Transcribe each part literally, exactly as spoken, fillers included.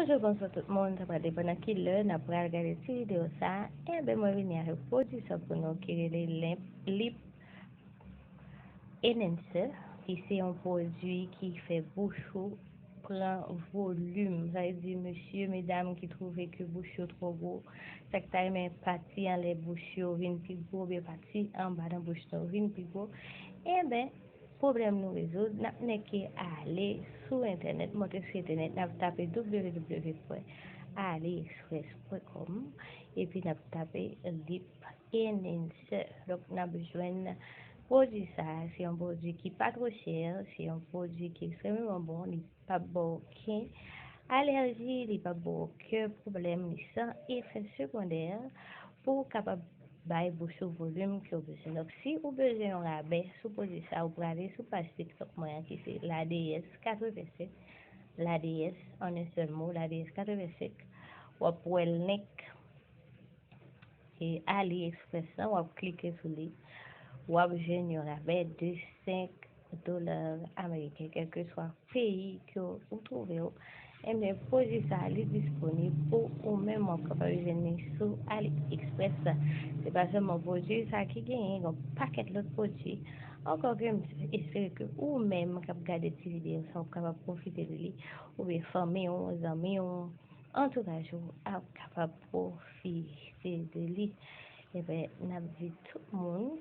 Bonjou, bonswa tout moun, sa pral depann nan ki lè n ap pral gade ti videyo sa a. Enben, mwen vini avèk pwodui sa pou nou ki rele Lip Enhancer, ki se yon pwodui ki fè bouch ou pran volim. Sa vle di, mesye, medam ki twouve ke bouch yo twò gwo, sa k ta renmen pati anlè bouch yo vin pi gwo, oubyen pati anba nan bouch nou vin pi gwo, enben, pwoblèm nou rezoud, n ap nèke ale sou entènèt, monte sou entènèt, n ap tape www pwen aliexpress pwen com, epi n ap tape Lip Enhancer. Donk, n ap jwenn pwodui sa a. Se yon pwodui ki pa twò chè, se yon pwodui ki ekstrèmeman bon, li p ap ba w okenn alèji, li p ap ba w okenn pwoblèm, li san efè segondè. Pou w kapab bay bouch ou volim ke w bezwen. Donk, si ou bezwen yon rabè sou pwodui sa, ou prale sou paj TikTok mwen an, ki se La Déesse katrevensenk, La Déesse, en un seul mot, La Déesse katrevensenk, w ap wè link e AliExpress lan, w ap klike sou li, w ap jwenn yon rabè de senk dola ameriken, kèlkeswa peyi ke ou twouve w. Enben, pwodui sa a, li disponib pou ou menm, w ap kapab jwenn li sou AliExpress. Se pa sèlman pwodui sa a ki genyen, gen yon pakèt lòt pwodui ankò ke m espere ke ou menm k ap gade ti videyo sa a, w kapab pwofite de li, oubyen fanmi w, zanmi w, antouraj ou ap kapab pwofite de li. Enben, n ap di tout moun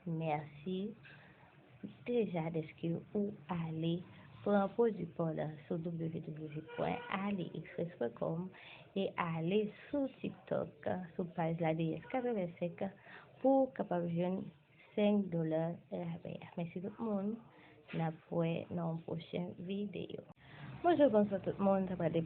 mèsi deja dèske ou ale pran pwodui pa w la sou www pwen aliexpress pwen com e ale sou TikTok, sou paj La Déesse katrevensenk pou w kapab jwenn senk dola rabè a. Mèsi tout moun. N ap wè nan yon pwochen videyo. Bonjou, bonswa tout moun. Sa pral depann